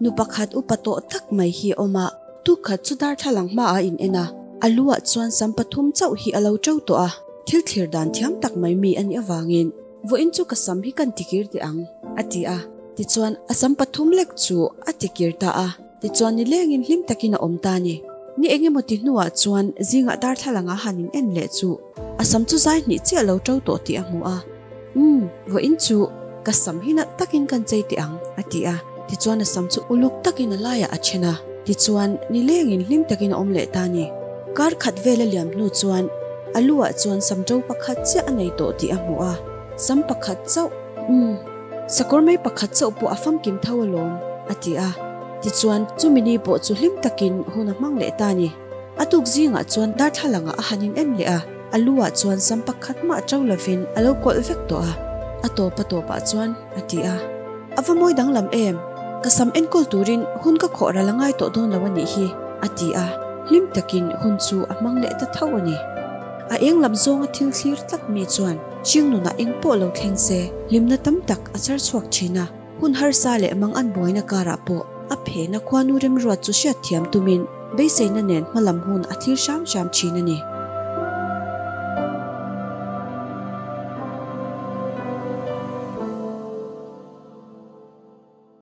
Nu pakhat upa tawh tak mai hi a awm a, tuk khat chu darthlalang hmaah a in en a, a lu ah chuan sam pathum chauh hi a lo to tawh a, thil thlir dan thiam tak mai mi a nih avangin vawiin chu ka sam hi kan tikir teh ang a ti a, tichuan a sam pathum lek chu a tikir ta a, tichuan nilengin hlim takin a awm ta a ni. Ni engemaw ti hnuah chuan zingah darthlalang a han in en leh chu a sam chu zai hnih chiah lo to tawh tih a hmu a. Umm, vawiin chu ka sam hi nalh takin kan chei teh ang, a ti a. Tichuan a sam chu uluk takin a laiah a then a. Tichuan nilengin hlim takin a awm leh ta a ni. Kar khat vel a liam hnu chuan a lu ah chuan sam to pakhat chiah a nei tawh tih a hmu a. Sam pakhat chauh, umm, sakawr mai pakhat chauh pawh a famkim tho alawm, a ti a. Tichuan chumi ni pawh chu hlim takin hun a hmang leh ta a ni. A tuk zingah chuan darthlalangah a han in en leh a. A lu ah chuan sam pakhat mah to lovin a lo kawlh vek tawh a, a tawp a tawpah chuan a ti a. A va mawi danglam em? Ka sam enkawl turin hun ka khawh ral a ngai tawh dawn lo a nih hi, a ti a, hlim takin hun chu a hmang leh ta tho a ni. A eng lam zawnga thil thlir tlat mi chuan hringnunah eng pawh lo thleng se hlimna tam tak a char chhuak thin a, hun harsa leh mang an buaina karah pawh a phena khuanu remruat chu hriatthiam tumin beiseina nen hmalam hun a thlir hram hram thin a ni.